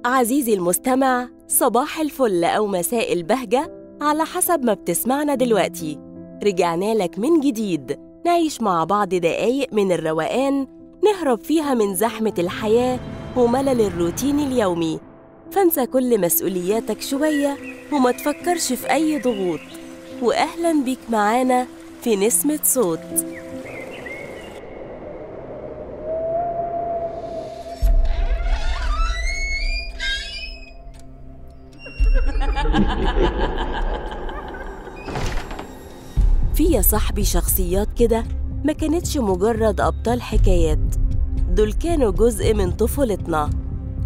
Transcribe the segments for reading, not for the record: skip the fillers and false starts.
عزيزي المستمع، صباح الفل أو مساء البهجة على حسب ما بتسمعنا دلوقتي. رجعنا لك من جديد نعيش مع بعض دقايق من الروقان نهرب فيها من زحمة الحياة وملل الروتين اليومي. فانسى كل مسؤولياتك شوية وما تفكرش في أي ضغوط، وأهلا بيك معانا في نسمة صوت. في يا صاحبي شخصيات كده ما كانتش مجرد أبطال حكايات، دول كانوا جزء من طفولتنا،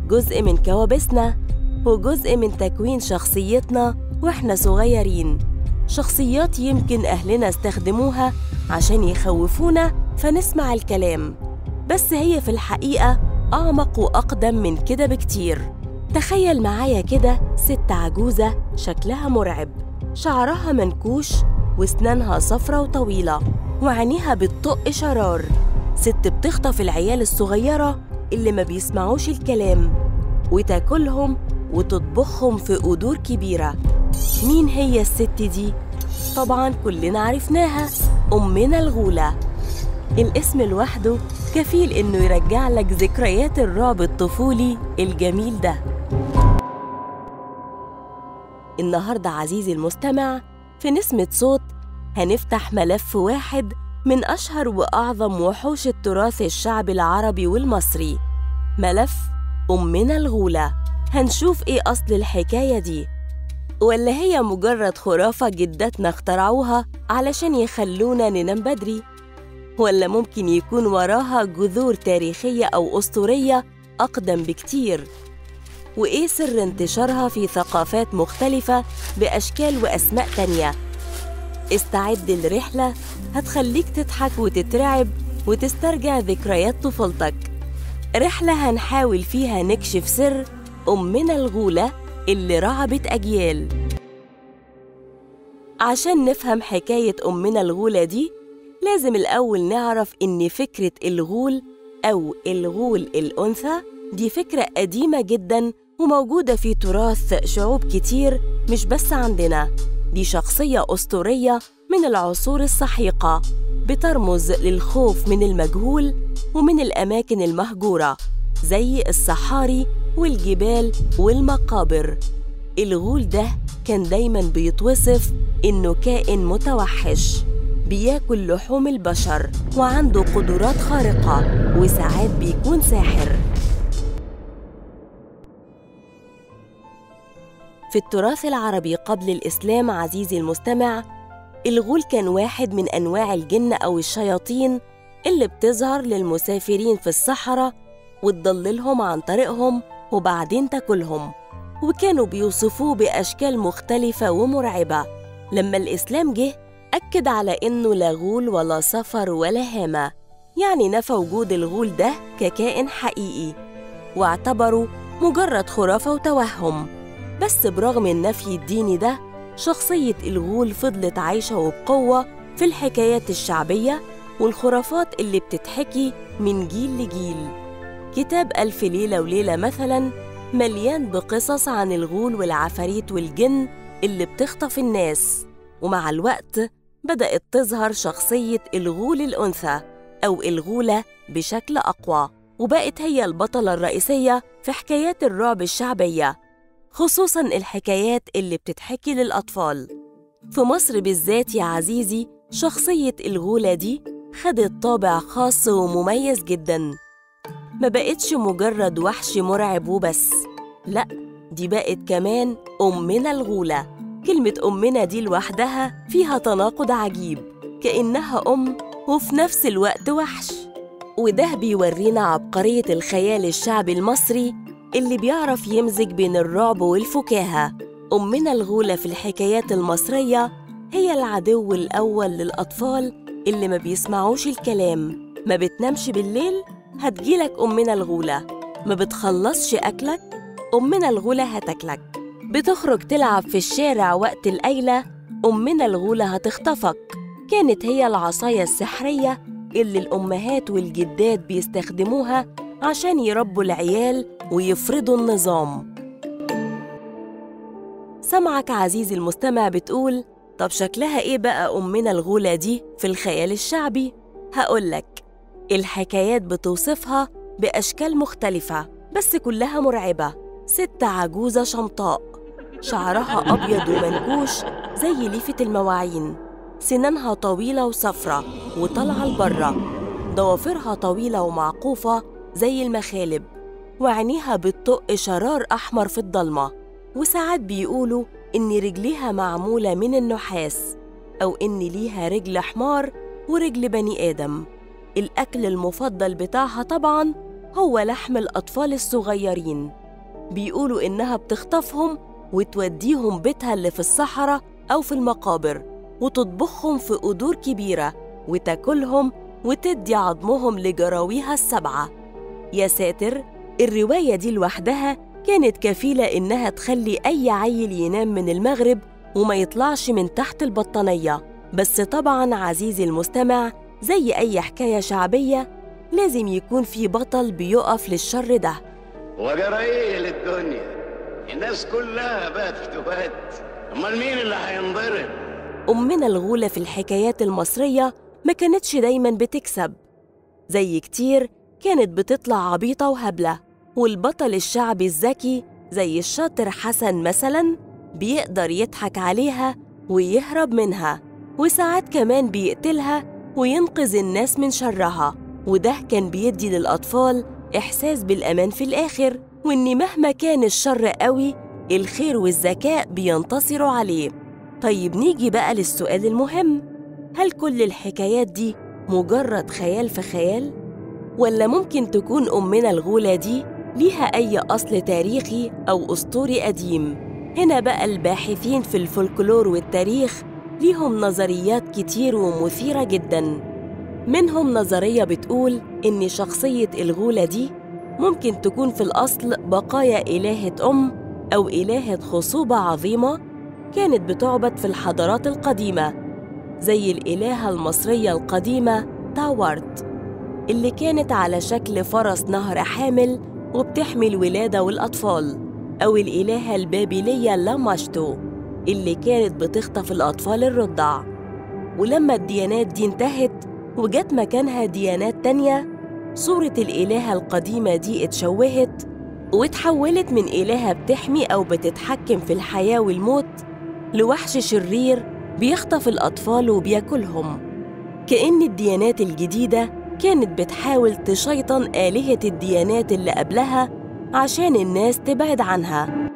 جزء من كوابيسنا، وجزء من تكوين شخصيتنا وإحنا صغيرين. شخصيات يمكن أهلنا استخدموها عشان يخوفونا فنسمع الكلام، بس هي في الحقيقة أعمق وأقدم من كده بكتير. تخيل معايا كده ست عجوزة شكلها مرعب، شعرها منكوش واسنانها صفرة وطويلة وعينيها بتطق شرار. ست بتخطف العيال الصغيرة اللي ما بيسمعوش الكلام وتاكلهم وتطبخهم في قدور كبيرة. مين هي الست دي؟ طبعاً كلنا عرفناها، أمنا الغولة. الاسم لوحده كفيل إنه يرجع لك ذكريات الرعب الطفولي الجميل ده. النهاردة عزيزي المستمع في نسمة صوت هنفتح ملف واحد من أشهر وأعظم وحوش التراث الشعبي العربي والمصري، ملف أمنا الغولة. هنشوف إيه أصل الحكاية دي، ولا هي مجرد خرافة جداتنا اخترعوها علشان يخلونا ننام بدري، ولا ممكن يكون وراها جذور تاريخية أو أسطورية أقدم بكتير، وإيه سر انتشارها في ثقافات مختلفة بأشكال وأسماء تانية. استعد لرحلة هتخليك تضحك وتترعب وتسترجع ذكريات طفولتك، رحلة هنحاول فيها نكشف سر أمنا الغولة اللي رعبت أجيال. عشان نفهم حكاية أمنا الغولة دي لازم الأول نعرف إن فكرة الغول أو الغول الأنثى دي فكرة قديمة جداً وموجودة في تراث شعوب كتير، مش بس عندنا. دي شخصية أسطورية من العصور السحيقة بترمز للخوف من المجهول ومن الأماكن المهجورة زي الصحاري والجبال والمقابر. الغول ده كان دايماً بيتوصف إنه كائن متوحش بياكل لحوم البشر وعنده قدرات خارقة وساعات بيكون ساحر. في التراث العربي قبل الإسلام عزيزي المستمع، الغول كان واحد من أنواع الجن أو الشياطين اللي بتظهر للمسافرين في الصحراء وتضللهم عن طريقهم وبعدين تاكلهم، وكانوا بيوصفوه بأشكال مختلفة ومرعبة. لما الإسلام جه أكد على إنه لا غول ولا سفر ولا هامة، يعني نفى وجود الغول ده ككائن حقيقي واعتبره مجرد خرافة وتوهم. بس برغم النفي الديني ده، شخصية الغول فضلت عايشة وبقوة في الحكايات الشعبية والخرافات اللي بتتحكي من جيل لجيل. كتاب ألف ليلة وليلة مثلاً مليان بقصص عن الغول والعفاريت والجن اللي بتخطف الناس، ومع الوقت بدأت تظهر شخصية الغول الأنثى أو الغولة بشكل أقوى، وبقت هي البطلة الرئيسية في حكايات الرعب الشعبية، خصوصاً الحكايات اللي بتتحكي للأطفال. في مصر بالذات يا عزيزي، شخصية الغولة دي خدت طابع خاص ومميز جداً. ما بقتش مجرد وحش مرعب وبس، لأ، دي بقت كمان أمنا الغولة. كلمة أمنا دي لوحدها فيها تناقض عجيب، كأنها أم وفي نفس الوقت وحش. وده بيورينا عبقرية الخيال الشعبي المصري اللي بيعرف يمزج بين الرعب والفكاهة. أمنا الغولة في الحكايات المصرية هي العدو الأول للأطفال اللي ما بيسمعوش الكلام. ما بتنامش بالليل؟ هتجيلك أمنا الغولة. ما بتخلصش أكلك؟ أمنا الغولة هتاكلك. بتخرج تلعب في الشارع وقت القايلة؟ أمنا الغولة هتخطفك. كانت هي العصاية السحرية اللي الأمهات والجدات بيستخدموها عشان يربوا العيال ويفرضوا النظام. سمعك عزيزي المستمع بتقول طب شكلها إيه بقى أمنا الغولة دي في الخيال الشعبي؟ هقولك، الحكايات بتوصفها بأشكال مختلفة بس كلها مرعبة. ست عجوزة شمطاء، شعرها أبيض ومنكوش زي ليفة المواعين، سنانها طويلة وصفرة وطالعة لبره، ضوافرها طويلة ومعقوفة زي المخالب، وعينيها بتطق شرار أحمر في الضلمة. وساعات بيقولوا إن رجليها معمولة من النحاس، أو إن ليها رجل حمار ورجل بني آدم. الأكل المفضل بتاعها طبعاً هو لحم الأطفال الصغيرين. بيقولوا إنها بتخطفهم وتوديهم بيتها اللي في الصحراء أو في المقابر، وتطبخهم في قدور كبيرة وتاكلهم وتدي عظمهم لجراويها السبعة. يا ساتر، الرواية دي لوحدها كانت كفيلة إنها تخلي أي عيل ينام من المغرب وما يطلعش من تحت البطانية. بس طبعاً عزيزي المستمع، زي أي حكاية شعبية لازم يكون في بطل بيقف للشر ده. وجرى إيه للدنيا؟ الناس كلها بقت فتوات، أمال مين اللي هينضرب؟ أمنا الغولة في الحكايات المصرية ما كانتش دايماً بتكسب، زي كتير كانت بتطلع عبيطة وهبلة، والبطل الشعبي الذكي زي الشاطر حسن مثلاً بيقدر يضحك عليها ويهرب منها، وساعات كمان بيقتلها وينقذ الناس من شرها. وده كان بيدي للأطفال إحساس بالأمان في الآخر، وإن مهما كان الشر قوي الخير والذكاء بينتصروا عليه. طيب نيجي بقى للسؤال المهم، هل كل الحكايات دي مجرد خيال في خيال؟ ولا ممكن تكون أمنا الغولة دي ليها أي أصل تاريخي أو أسطوري قديم؟ هنا بقى الباحثين في الفولكلور والتاريخ ليهم نظريات كتير ومثيرة جداً. منهم نظرية بتقول إن شخصية الغولة دي ممكن تكون في الأصل بقايا إلهة أم أو إلهة خصوبة عظيمة كانت بتعبد في الحضارات القديمة، زي الإلهة المصرية القديمة تاورت اللي كانت على شكل فرس نهر حامل وبتحمي الولادة والأطفال، أو الإلهة البابلية لاماشتو اللي كانت بتخطف الأطفال الرضع. ولما الديانات دي انتهت وجت مكانها ديانات تانية، صورة الإلهة القديمة دي اتشوهت واتحولت من إلهة بتحمي أو بتتحكم في الحياة والموت لوحش شرير بيخطف الأطفال وبياكلهم. كأن الديانات الجديدة كانت بتحاول تشيطن آلهة الديانات اللي قبلها عشان الناس تبعد عنها.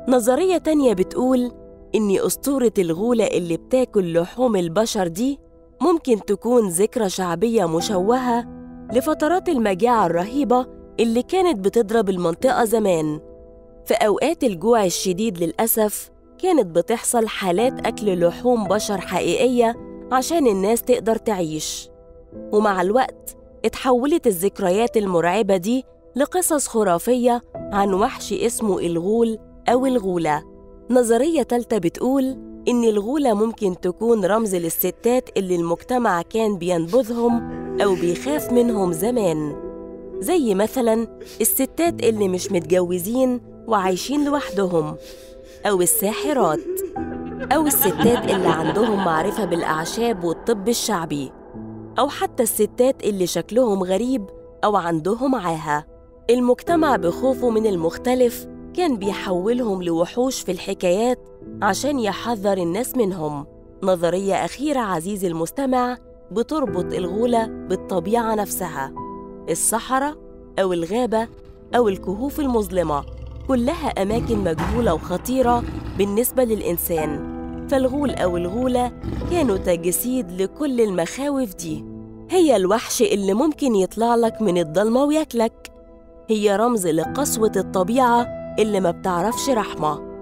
نظرية تانية بتقول إن أسطورة الغولة اللي بتاكل لحوم البشر دي ممكن تكون ذكرى شعبية مشوهة لفترات المجاعة الرهيبة اللي كانت بتضرب المنطقة زمان. في أوقات الجوع الشديد للأسف كانت بتحصل حالات أكل لحوم بشر حقيقية عشان الناس تقدر تعيش. ومع الوقت اتحولت الذكريات المرعبة دي لقصص خرافية عن وحش اسمه الغول أو الغولة. نظرية تالتة بتقول إن الغولة ممكن تكون رمز للستات اللي المجتمع كان بينبذهم أو بيخاف منهم زمان، زي مثلاً الستات اللي مش متجوزين وعايشين لوحدهم، أو الساحرات، أو الستات اللي عندهم معرفة بالأعشاب والطب الشعبي، أو حتى الستات اللي شكلهم غريب أو عندهم عاهة. المجتمع بخوفه من المختلف كان بيحولهم لوحوش في الحكايات عشان يحذر الناس منهم. نظرية أخيرة عزيزي المستمع بتربط الغولة بالطبيعة نفسها، الصحراء أو الغابة أو الكهوف المظلمة، كلها أماكن مجهولة وخطيرة بالنسبة للإنسان. فالغول أو الغولة كانوا تجسيد لكل المخاوف دي. هي الوحش اللي ممكن يطلع لك من الضلمة وياكلك، هي رمز لقسوة الطبيعة اللي ما بتعرفش رحمة.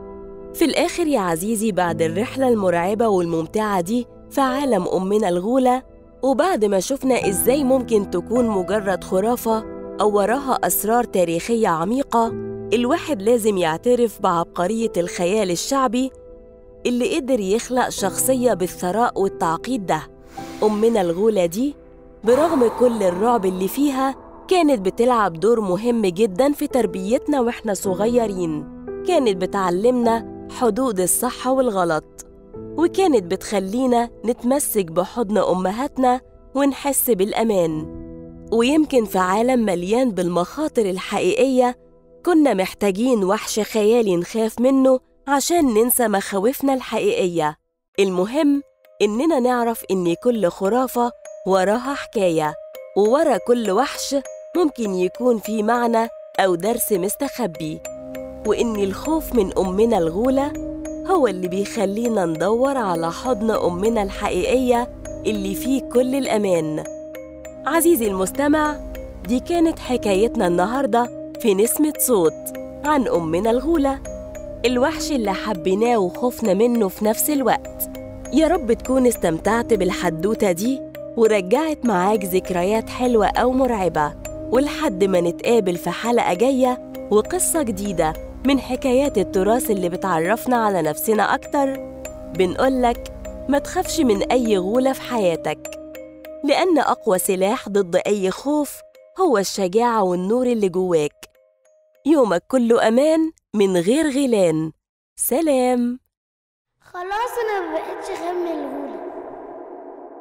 في الآخر يا عزيزي، بعد الرحلة المرعبة والممتعة دي في عالم أمنا الغولة، وبعد ما شفنا إزاي ممكن تكون مجرد خرافة أو وراها أسرار تاريخية عميقة، الواحد لازم يعترف بعبقرية الخيال الشعبي اللي قدر يخلق شخصية بالثراء والتعقيد ده. أمنا الغولة دي برغم كل الرعب اللي فيها كانت بتلعب دور مهم جداً في تربيتنا وإحنا صغيرين، كانت بتعلمنا حدود الصح والغلط، وكانت بتخلينا نتمسك بحضن أمهاتنا ونحس بالأمان. ويمكن في عالم مليان بالمخاطر الحقيقية كنا محتاجين وحش خيالي نخاف منه عشان ننسى مخاوفنا الحقيقية. المهم إننا نعرف إن كل خرافة وراها حكاية، وورا كل وحش ممكن يكون في معنى أو درس مستخبي، وإن الخوف من أمنا الغولة هو اللي بيخلينا ندور على حضن أمنا الحقيقية اللي فيه كل الأمان. عزيزي المستمع، دي كانت حكايتنا النهاردة في نسمة صوت عن أمنا الغولة، الوحش اللي حبيناه وخفنا منه في نفس الوقت. يا رب تكون استمتعت بالحدوتة دي ورجعت معاك ذكريات حلوة أو مرعبة. ولحد ما نتقابل في حلقة جاية وقصة جديدة من حكايات التراث اللي بتعرفنا على نفسنا أكتر، بنقولك ما تخافش من أي غولة في حياتك، لأن أقوى سلاح ضد أي خوف هو الشجاعة والنور اللي جواك. يومك كله أمان من غير غيلان. سلام. خلاص أنا مبقتش أخاف من الغولة.